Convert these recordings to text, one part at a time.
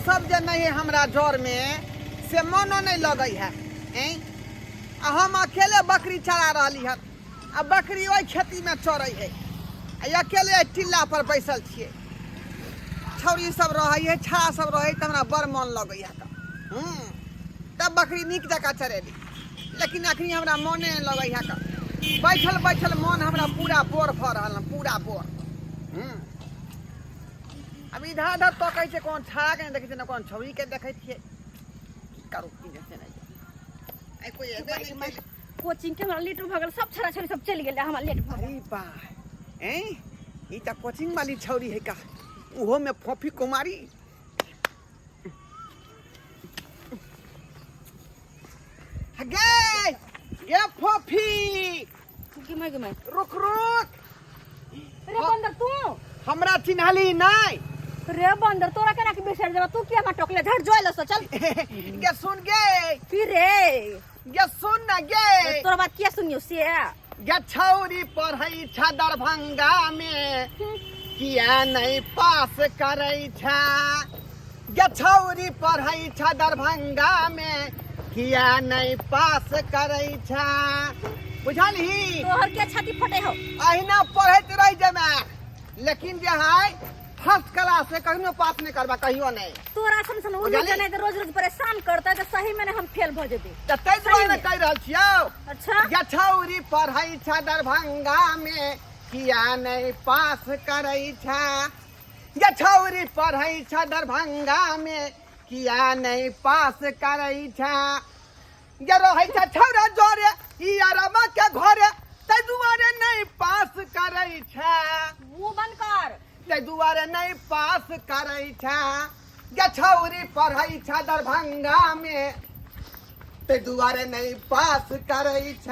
सब जे नहीं है हमरा जर में से मनो नहीं लगै है ऐं? आ हम अकेले बकरी चरा रहली हन आ बकरी ओहि खेती में चरै है आ अकेले एहि टिल्ला पर बैसल छियै छौरी सब रहै है छड़ा सब रहै तऽ हमरा बड़ मन लगै है तऽ तब बकरी नीक जकाँ चरेली लेकिन अखनी हमरा मने नहि लगै है तऽ बैठल बैठल मन हमरा पूरा बोर भऽ रहल हन पूरा बोर। अब इधर उधर तकै छै कोनो छड़ाके नहि देखै छियै ने कोनो छौरीके देखै छियै। की करू की नहि से नहि आइ कोइ एबे नहि केलै। कोचिंग के हमरा लेट भऽ गेल, सब छड़ा छड़ी सब चलि गेलै, हमरा लेट भऽ गेल। अरे बा ऐं ई तऽ कोचिंग वाली छौरी है का, ओहो में फोफी कुमारी। गे गे फोफी गे my, गे my. रुक रुक। रे बंदर तू हमरा चिन्हली नहीं। रे बंदर तोरा केना के बिसर जेबा, तू किया हमरा टोकले? झट जोइ लसो चल। गे सुन गे। की रे? गे सुन ना गे। तोरा बात किया सुनियो से? गे छौरी पढ़ै छ दरभंगा में किया नहीं पास करै छ। गे छौरी पढ़ै छ दरभंगा में किया नहीं पास करै छ। बुझलही? तोहर के छाती फटे हो? अहिना पढ़ैत रहि जेबे, लेकिन जे है फर्स्ट क्लास से कहियो पास नहीं करबा, कहियो नहीं। तोरा सन सन उल्लू बुझलही? के नहीं रोज रोज परेशान करते तो सही में हम फेल भ जेबे। त तै दुआरे सही में। कहि रहल छियौ। अच्छा। गे छौरी पढ़ै छ दरभंगा में किया नहीं पास करै छ। गे छौरी पढ़ै छ दरभंगा में किया नहीं पास करै छ। गे रहै छ छौरा जोरे ई अरबा के घरे तै दुआरे नहीं पास करै छ। मुंह बंद कर। तै दुआरे नहीं पास करै छ। गे छौरी पढ़ै छ दरभंगा में तै दुआरे नहीं पास करै छ।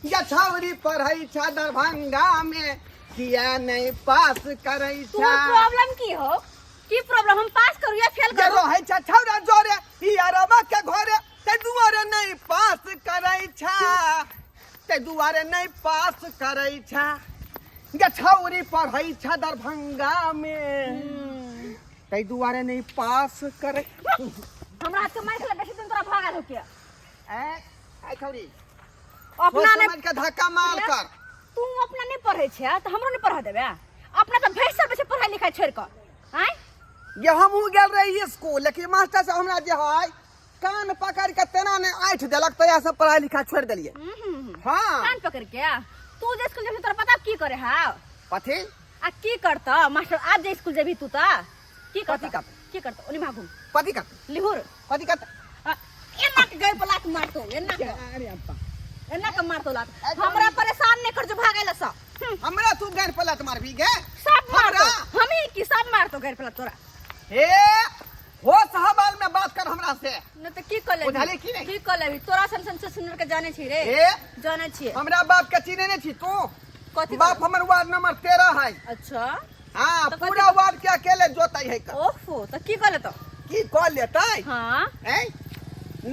गे छौरी पढ़ै छ दरभंगा में किया नहीं पास करै छ। तोहर प्रॉब्लम की हो? की प्रॉब्लम? हम पास करू या फेल गे करू? रहै छ छौरा जोरे ई अरबा के घरे तै दुआरे नहीं पास करै छ। तै दुआरे नहीं पास करै छ। गे छौरी पढ़ै छ दरभंगा में तै दुआरे नहीं पास करै। हमरा हाथ के मार खेला बेसी दिन तोरा भऽ गेल हो के? ए ए छौरी अपना सोच नहीं समझ के धक्का मार कर। तू अपना नहीं पढ़ै छै तऽ हमरो नहीं पढ़ा देबे? अपना तऽ भैंस सब छै पढ़ाई लिखाई छोड़ि कऽ। आँय ये हमहूँ गेल रही स्कूल, लेकिन मास्टर साहब हमरा जे है कान पकड़ के तेना ने ऐठ देलक तहिया से पढ़ाई लिखाई छोड़ देलिए। हाँ। कान पकड़ के तू जे स्कूल जेबही तोरा पता की करे है? कथी? आ की करता मास्टर आज जे स्कूल जेबही तू त की करता? कथी करता? की करता? ओनी भागू। कथी करता? लिहुर। कथी करता? आ, एना के गई पलात मारतो, एना के। अरे अब्बा। एना के मारतो लात। हमरा परेशान नहीं कर जो भागै लस। हमरा तू गैर पलात मारबी गे? सब मारतो। हमरा? हम ही की सब मारतो गैर पलात तोरा। हे होश हवाल में बात कर हमरा से। न त की कर लेबी? बुझलही की नहीं? की कर लेबी? तोरा सन सन से सुनर के जाने छी रे। हे? जाने छी। हमरा बाप के चिन्हे नहीं छी तू? कथी बाप करब? हमर वार्ड नंबर 13 है। अच्छा। हाँ, तो कथी पूरा कर- वार्ड के अकेले जोतै है का। ओहो, त की कर लेतो? की कर लेतै? हाँ। हैं?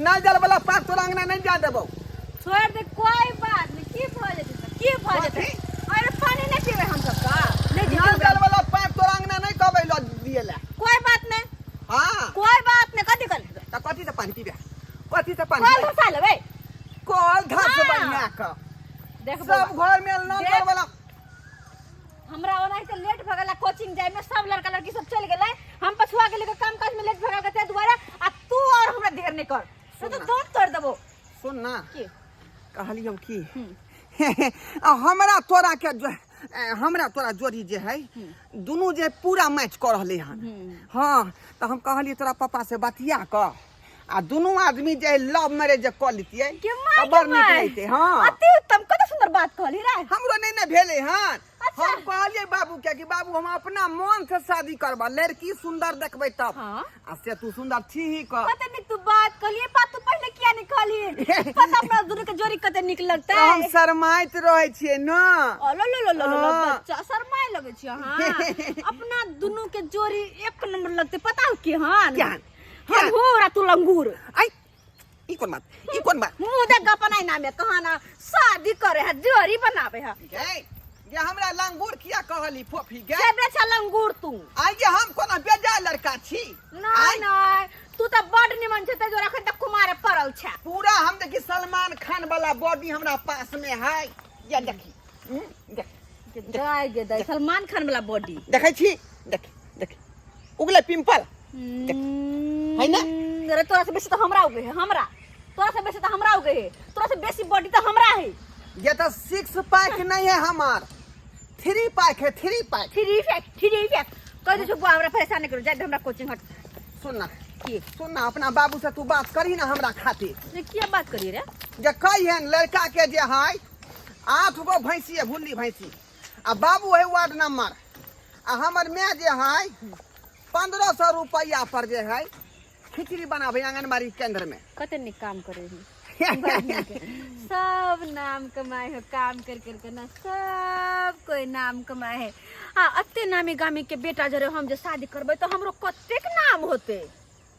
नल जल वाला पास तोरा अंगना नहीं जा देबौ। छोड़ दे, कोई बात नहीं। की भ जेतै त? की भ जेतै? कथी? अरे पानी नहीं पीबै हम सब का। नहीं जेतै नल ओकरा। जल वाला पाइप तोरा अंगना नहीं कहबै ल दिए ला। कोई बात नहीं। हाँ। कोई बात नहीं, कथी कर लेतै? त कथी से पानी पीबे? कथी से पानी कल पीबे? धसा लेबै। कल धस हाँ। बढ़िया क। देख सब बौआ। घर में नल जल देख। वाला। हमरा ओनाहिते लेट भऽ गेल कोचिंग जाय में, सब लड़का लड़की सब चलि गेलै, हम पछुआ गेलै काम काज में लेट भऽ गेल ताहि दुआरे। आ तू और हमरा ढेर नहीं कर, नहीं तो दांत तोड़ देबो। सुन ना। की? कहलियौ की? आ हमरा तोरा के जो, ए, हमरा तोरा जोड़ी जे है दुनू जे पूरा मैच कऽ रहलै हन। हाँ, तऽ हम कहलियै तोरा पापा से बतिया कऽ आ दुनू आदमी जे लव मैरिज जे कऽ लितियै के माय तऽ बड़ के नीक माय। रहितै। हाँ। अति उत्तम, कते सुंदर बात कहली रे। हमरो नहीं ने भेलै हन। अच्छा। हम कहलियै बाबू के कि बाबू हम अपना मन से शादी करबा, लड़की सुंदर देखबै तब। हाँ। आ से तू सुंदर छी ही कह। कते नीक तू बात कहलियै, बात तू पहिले किया नहीं कहली? पता अपना दुनू के जोड़ी कते नीक लगतै। हम शरमाइत रहै छियै ना। ओ लो लो लो लो लो, हाँ। बच्चा शरमाए लगै छियै अहाँ। अपना दुनू के जोड़ी एक नंबर लगतै, पता हो की हन? केहन? हम हो रा तू लंगूर। आई, ई कोन बात? ई कोन बात? मुंह देख अपन आईना में कहा ना शादी करे है, जोड़ी बनावे है। गई। जे हमरा लंगूर किया कहली फोफी गे? छेबे छ लंगूर तू। आइ हम कोनो बेजा लड़का छी? नहीं नहीं, तू तो बड निमन छै, ते जोरा अखन तक कुमारे पड़ल छै। पूरा हम देखी सलमान खान वाला बॉडी हमरा पास में है। ये देखी, देख। गाय गे दाई, सलमान खान वाला बॉडी। देखै छी, देख देख, उगले पिंपल है ना? अरे तोरा से बेसी तो हमरा उगे है, हमरा तोरा से बेसी तो हमरा उगे है, तोरा से बेसी बॉडी तो हमरा है। ये तो 6 पैक नहीं है हमार, 3 पैक है, 3 पैक। 3 पैक, 3 पैक कह दे छो बुआ, हमरा परेशान नहीं करो, जाय दे हमरा कोचिंग हट। सुन ना। की? सुन ना, अपना बाबू से तू बात करही ना हमरा खातिर। ने किया बात करी रे? जे कहियन लड़का के जे है 8 गो भैंसी है, भुल्ली भैंसी, आ बाबू है वार्ड नंबर, आ हमर my जे है 1500 रुपया पर जे है खिचड़ी बनाबे आंगनबाड़ी केंद्र में। कते निक काम करे है सब, नाम कमाए हो काम कर कर के ना, सब कोई नाम कमाए है। आ अते नामी गामी के बेटा जरे हम जे शादी करबै तो हमरो कतेक नाम होते।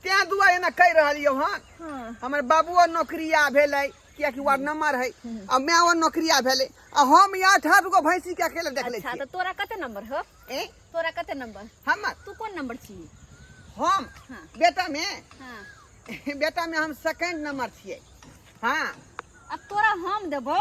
तें दुआरे ने कहि रहलियौ हन। हाँ। हमर बाबुओ नौकरिया भेलै, कियाकि वार्ड नंबर है, आ मायो नौकरिया भेलै, आ हम 8-8 गो भैंसी के अकेले देख लै अच्छा छियै। तो तोरा कते नंबर हो? ए? तोरा कते नंबर? हमर? तू कोन नंबर छी? हम? हाँ। बेटा में? हाँ। बेटा में हम सेकंड नंबर छियै। हाँ। अब तोरा हम देबो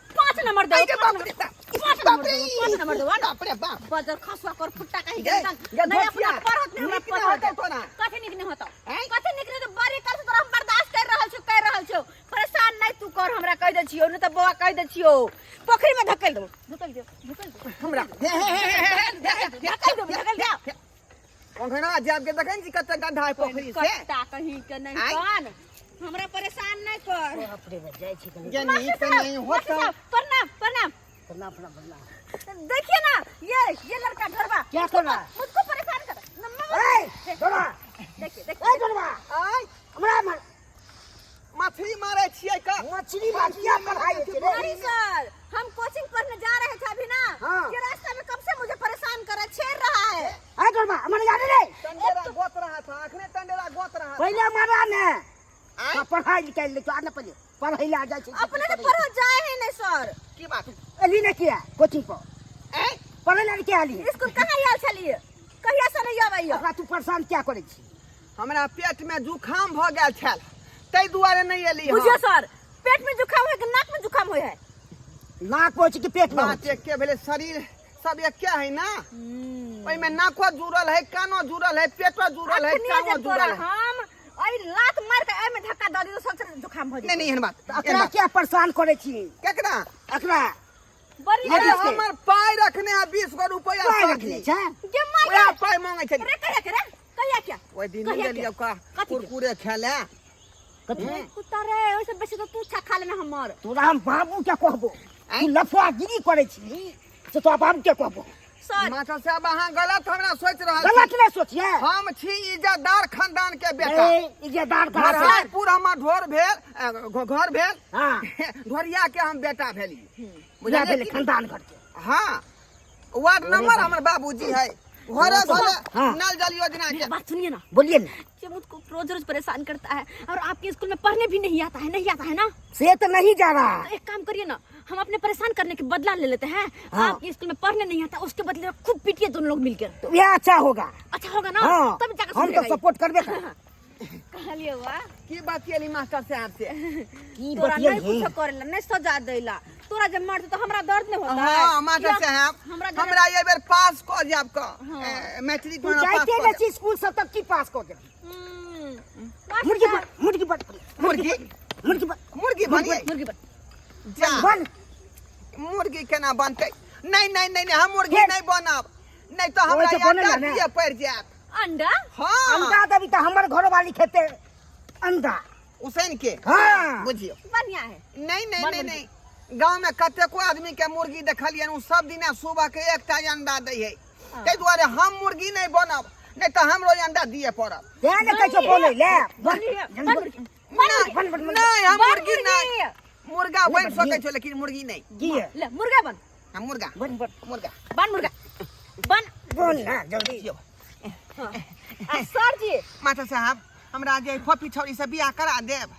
5 नंबर देबो, अरे बाप रे बाप। 5 नंबर देबो, 5 नंबर देबो ना। बाप रे बाप। बजर खसुआ कर फुट्टा कहीं गे, के गे नहीं धोतिया। अपना पढ़त नहीं, हमरा नीक नहि पढ़त। होतौ तोरा। कथी नीक नहीं होतौ? हैं? कथी नीक नहीं होतौ? बड़ी काल से तोरा हम बर्दाश्त कर रहल छौ, कर रहल छौ। परेशान नहीं तू कर, हमरा कह दे छियौ, नहीं त बौआ कह दे छियौ। पोखरी में धकेल देबो, धकेल देबो, धकेल देबो। हमरा। हे, हे, हे, हे, हे, हे, धकेल देबो, धकेल देबो। ओंघना जाब के देखै छी कते गड्ढा है पोखरी से। कत्ता कहीं के नहीं आँय? कान। हमरा परेशान नहीं कर। बाप रे, जाइ छी कनी। जे मास्टर नीक साहब, नहीं मास्टर होतौ। साहब, प्रणाम, प्रणाम। प्रणाम, प्रणाम, प्रणाम। देखिए ना, ये लड़का ढोरबा। क्या मुझको कर रहा है? मुझको परेशान कर। ए, ढोरबा। देखिए, देखिए। ए, ढोरबा। आँय? हमरा मार। मछली मारे छियै का? मछली मार किया पढ़ाई छै रे? नहीं सर, हम कोचिंग पढ़ने जा रहे थे अभी ना। हाँ। ये रास्ता में कब से मुझे परेशान कर रहा है, छेड़ रहा है। ए, ढोरबा, हमरा याद रे? तंडेरा गोत रहा था, अखने तंडेरा गोत रहा था। पहिले मारा ने। आँय? हाँ, पढ़ाई लिखाई ले तो आने पहिले पढ़ाई ला जाइ छै। अपने तो पढ़ो जाए ही नहीं सर। की बात? एली ने किया कोचिंग पर? ए? पढ़ै ला किया एली? स्कूल कहाँ आयल छलिए? कहिया से नहीं आबैया? ओकरा तू परेशान क्या करै छी? हमरा पेट में जुखाम भ गेल छल, ताहि दुआरे नहीं एली हम। बुझियो सर, पेट में जुखाम है कि नाक में जुखाम होय है? नाक होइ छै कि पेट में? बात एके भेलै, शरीर सब एके है ना, ओहिमे नाको जुड़ल है, कानो जुड़ल है, पेटो जुड़ल है, अखनी कानो जे तोरा जुड़ल है। हम एहि लात मार के एहिमे धक्का दऽ दियौ, सब जुखाम भऽ नहीं जेतै। नहीं, एहन बात, एहन अकरा बात। क्या परेशान करै छी? केकरा? अकरा। बड़ी अरे लेडीज के। हमर पाय रखने है 20 गो रुपया पाय सर रखने जी। छै? गे माय ओएह गे। पाय मांगै छै। रे कहिया के रे? कहिया के? ओहि दिन कहिया नहि के? देलियौ का कथी के? कुरकुरे खेले। कथी? कुत्ता रे, ओहिसँ बेसी तऽ तू छा खा लेने हमर। तोरा हम बाबू के कहबो, तू लफुआगिरी करै छी से तोरा बाबू के कहबो। सर। मास्टर साहब, अहाँ गलत हमरा सोचि रहल छी। गलत नहि सोचिए। हम छी इज्जतदार खानदान के बेटा। ए, इज्जतदार कहाँ से? बरहारपुर हमर ढोर भेल, घर भेल। हाँ। ढोरिया के हम बेटा भेली। बुझा बुझलियै भेलै की? खानदान घर के। हाँ, वार्ड नंबर हमर बाबूजी है। घरे घरे हाँ। नल जल योजना के। मेरा बात सुनिए ना। बोलिए ना। ये मुझको रोज रोज परेशान करता है और आपके स्कूल में पढ़ने भी नहीं आता है, नहीं आता है ना? से तो नहीं जा रहा। तो एक काम करिए ना, हम अपने परेशान करने के बदला ले लेते हैं। हाँ। आपके स्कूल में पढ़ने नहीं आता, उसके बदले खूब पीटिए दोनों लोग मिलकर। तो यह अच्छा होगा। अच्छा होगा ना? हाँ। तब जाकर हम तो सुधरेगा ये। सपोर्ट करबे कर। कहलिए वाह। की बतियली मास्टर साहब से? की तोरा बतियली? नहीं कुछ करेला, नहीं सजा देला। तोरा जब मारते तो हमरा दर्द नहीं होता। हाँ मास्टर या साहब, हमरा हमरा ये बेर पास कऽ जाब क। हाँ। मैट्रिक तू में पास जाइते कऽ नहि जायब। छी स्कूल से तब की पास कऽ देबही? हम्म। मुर्गी बन, मुर्गी बन, मुर्गी? मुर्गी बन, मुर्गी बनिए? मुर्गी बन। जा। बन। मुर्गी केना बनतै? नहीं नहीं नहीं नहीं, हम मुर्गी फेर। नहीं बनब, नहीं तो हमरा ओहि से बनल अंडा ने। दिए पड़ि जायत। अंडा? हाँ। अंडा देबी तऽ हमर घरवाली खेतै अंडा। उसैन के? हाँ। बुझियौ। बढ़िया है। नहीं नहीं बन नहीं मुर्गी। नहीं, गाँव में कतेको आदमी के मुर्गी देखलियन, ओ सब दिना सुबह के एकटा अंडा दै है, ताहि दुआरे हम मुर्गी नहीं बनब, नहीं तऽ हमरो अंडा दिए पड़त। तें ने कहै छौ बोलै ले। बन बन मुर्गी। नहीं, बन, बन, बन। नहीं, हम बन मुर्गी मुर्गी। नहीं, मुर्गा बन बन, सकै छौ लेकिन मुर्गी नहीं। की? ले मुर्गा बन। हाँ, मुर्गा। बन, बन। मुर्गा। बन मुर्गा बन। बन ना जल्दी। यौ। आ सर जी। मास्टर साहब, हमरा जे फोफी छौरी से बियाह करा देब।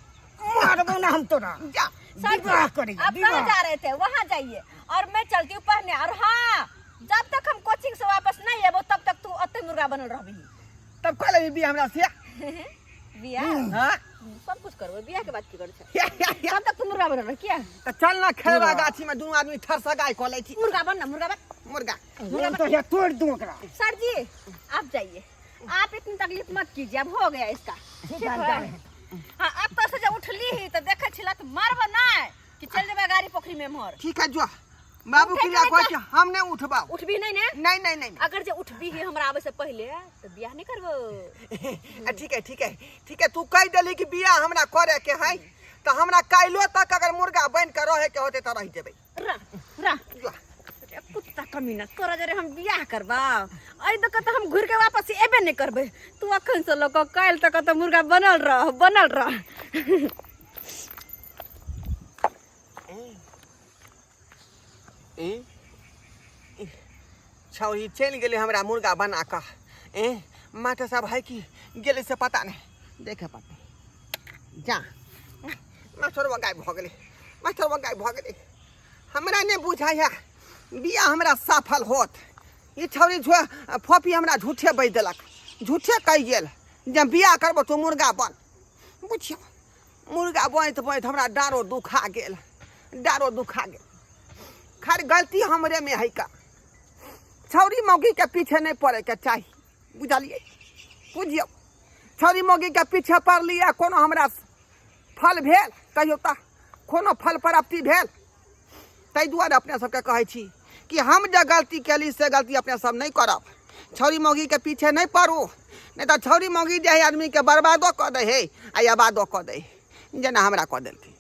मारबो ना हम तोरा। जा। सर जी, विवाह करेंगे, आप विवाह। कहाँ जा रहे थे? वहाँ जाइए और मैं चलती हूँ पढ़ने। और हाँ, जब तक हम कोचिंग से वापस नहीं एबो तब तक तू अते मुर्गा बनल रहबही। तब कह लेबी बियाह हमरा से? बियाह? हाँ। सब कुछ करबो, बियाह के बाद की करै छै? तब तक तू मुर्गा बनल रह किया? तऽ चल ना खेलबा गाछी में, दुनू आदमी ठरसगाइ कऽ लै छी। मुर्गा बन ना, मुर्गा बन। मुर्गा। हम तो ये तोड़ दूं ओकरा। सर जी आप जाइए, आप इतनी तकलीफ मत कीजिए, अब हो गया इसका। ठीक ठीक है, है। जा रहे हैं। हाँ, अब तो से जब उठली ही तो देखे छिला तो मारबो ना कि चल जेबे गाड़ी पोखरी में मोर। ठीक है, जो बाबू उठे क्रिया के कहै नहीं। छै, हम नहीं उठबाउ। उठबी नहीं ने? नहीं नहीं नहीं। अगर जे उठबी ही हमरा आवे से पहले तो बियाह नहीं करबो। ठीक है ठीक है ठीक है, तू कहि देली कि बियाह हमरा करे के है, तो हमरा काल्हिो तक अगर मुर्गा बन के रहे के होते तो रह जेबै। रा रा। जो। रे कुत्ता कमीना, तोरा जरे हम बियाह करबा ऐ दक त हम घुर के वापस एबे नहीं करबे। तू अखन से लक काल्हि तक त मुर्गा बनल रह, बनल रह। ए छौरी चलि गेलै हमरा मुर्गा बना कऽ। ए मास्टर साहब है कि गेलै से पता नहि, देखे पड़तै। जा मास्टरवा गायब भऽ गेलै, मास्टरवा गायब भऽ गेलै। हमरा नहि बुझाइए बियाह हमरा सफल होत। ई छौरी झो फोपी हमरा झूठे बाजि देलक, झूठे कहि गेल जे बियाह करबो तू मुर्गा बन। बुझियौ मुर्गा बनैत बनैत हमरा डाँड़ो दुखा गेल, डाँड़ो दुखा गेल। खैर गलती हमरे में है का, छौरी मौगी के पीछे नहीं पड़े के चाही, बुझलियै? बुझियौ छौरी मौगी के पीछे पड़लियै, कोनो हमरा फल भेल कहियौ तऽ? कोनो फल प्राप्ति भेल? ताहि दुआरे अपने सबके कहै छी कि हम जे गलती केली से गलती अपने सब नहि करब। छौरी मौगी के पीछे नहि पड़ू, नहि तऽ छौरी मौगी जे है आदमी के बर्बादो कऽ दै है आ आबादो कऽ दै है, जेना हमरा कऽ देलखिन।